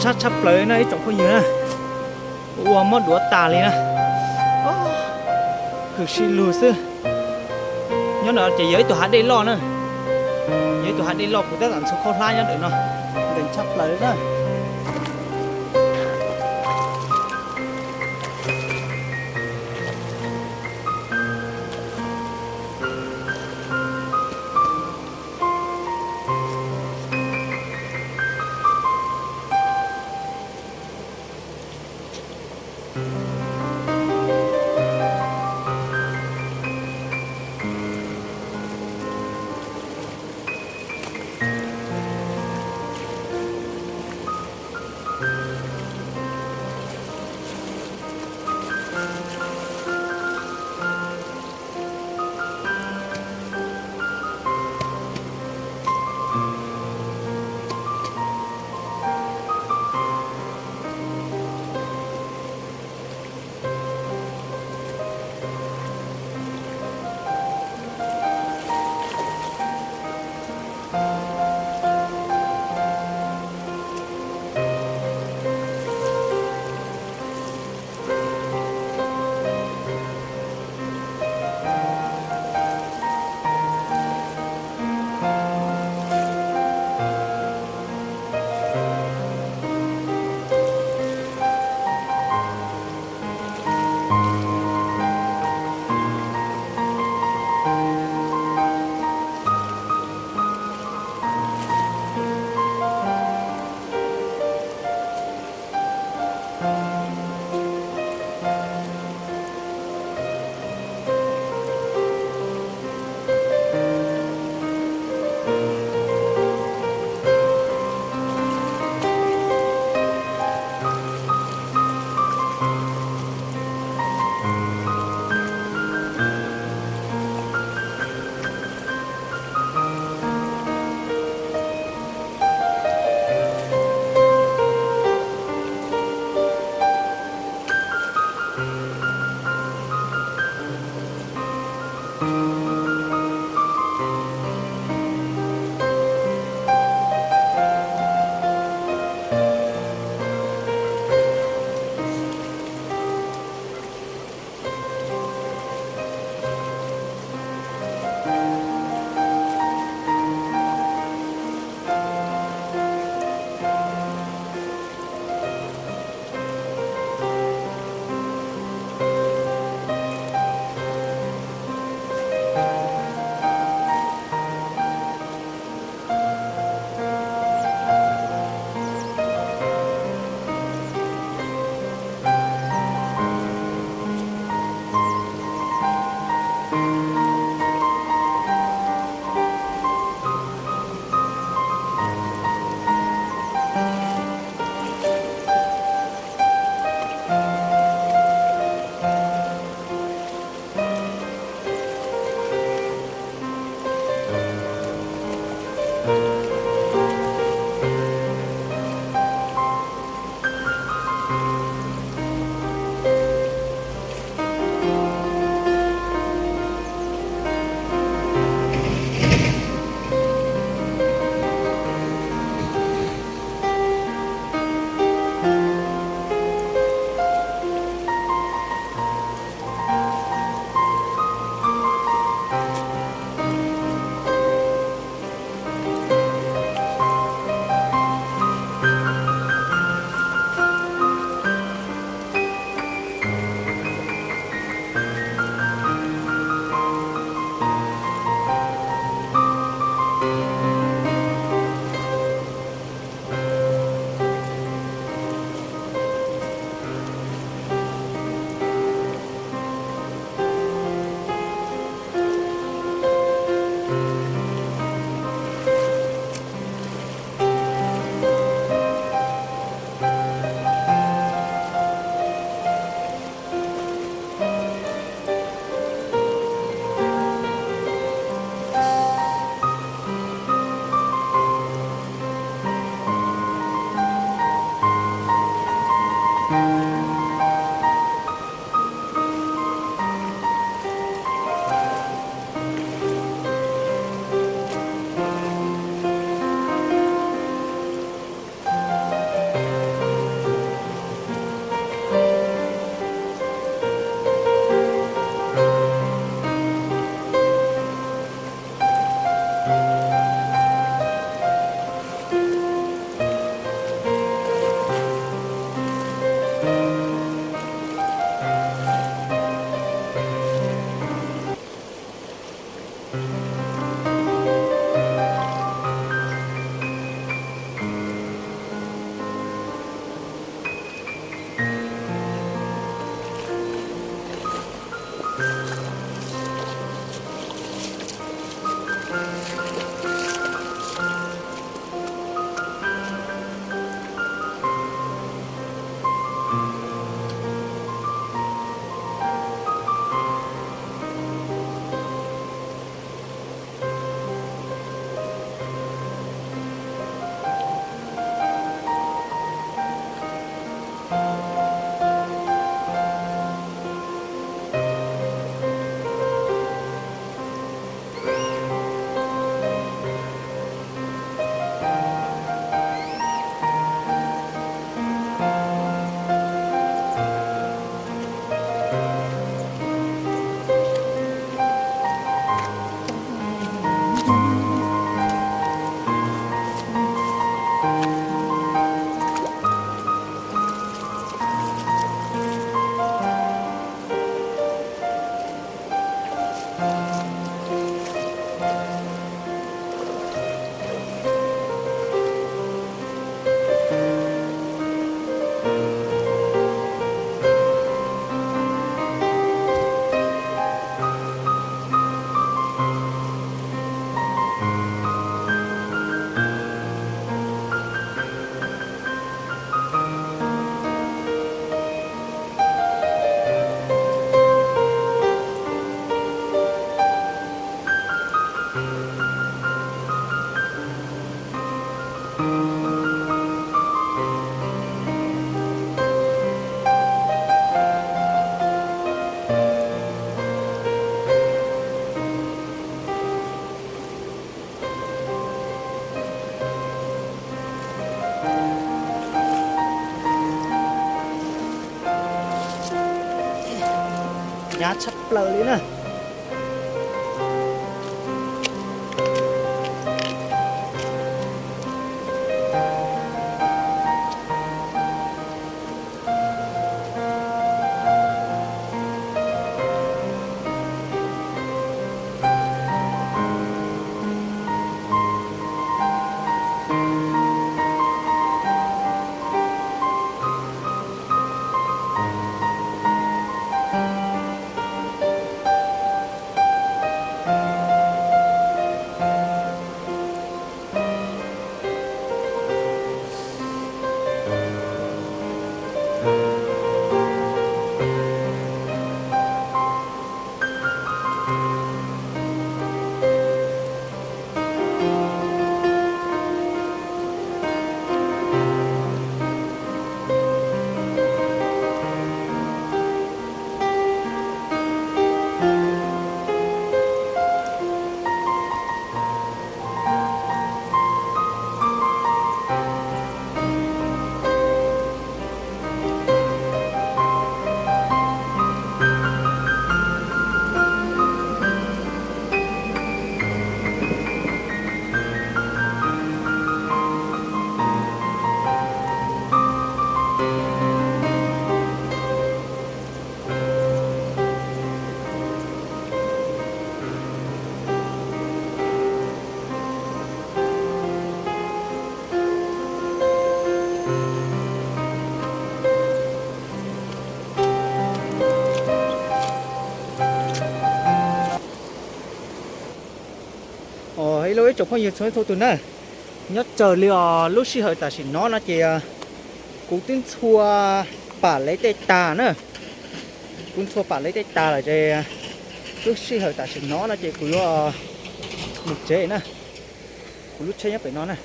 Sab tshaj plaws na ib tsoom phooj ywg na, ua mob duav tas li na. Hwm sij lug xwb. Nyob no ces yog ib tug hav dej loj na, yog ib tug hav dej loj kuv tab tom ntxhua khaub hlab nyob ntawm no, nkees tshaj plaws na. Hnyav tshaj plaws li na. Hello ib tsoom phooj ywg txhua txhua tus na, nyob raws li os lub sij hawm tam sim no no ces kuv twb ntxhua pam lev tej tag na, kuv ntxhua pam lev tej tag lawm ces lub sij hawm tam sim no no ces kuv yuav mus tsev na, kuv lub tsheb nyob pem no na.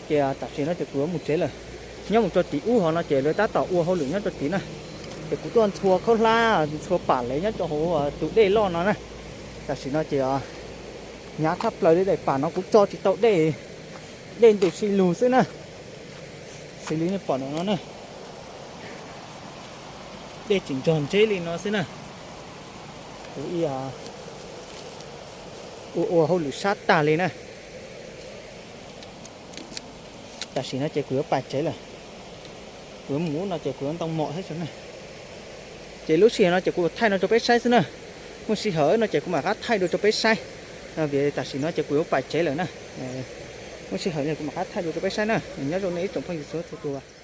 Ces tam sim no ces kuv yuav mus tsev lawm. Nyob mus rau tim ub hov no ces lawv tab tom ua hauj lwm nyob rau tid na. Ces kuv tuaj ntxhua khaub hlab ntxhua pam lev nyob rau hauv tus dej loj no na. Tam sim no ces hnyav tshaj plaws li daim pam no kuv tso tsis tau dej, dej ntws si lug xwb na. Xws li nej pom no na, dej tseem nrog ntseb li no xwb na. Kuv ua ua hauj lwm sab tag li na. Tam sim no ces kuv yuav pais tsev lawm, kuv yuav mus ub no ces kuv yuav ntoo mom thiab na. Ces lub sij hawm no ces kuv thaij no rau peb saib xwb na. Muaj sij hawm no ces kuv mam rov qab thaij dua rau peb saib. Vim tam sim no ces kuv yuav pais tsev lawm na. Muaj sij hawm no kuv mam rov qab thaij dua rau peb saib na. Nyob zoo nej ib tsoom phooj ywg txhua txhua tus.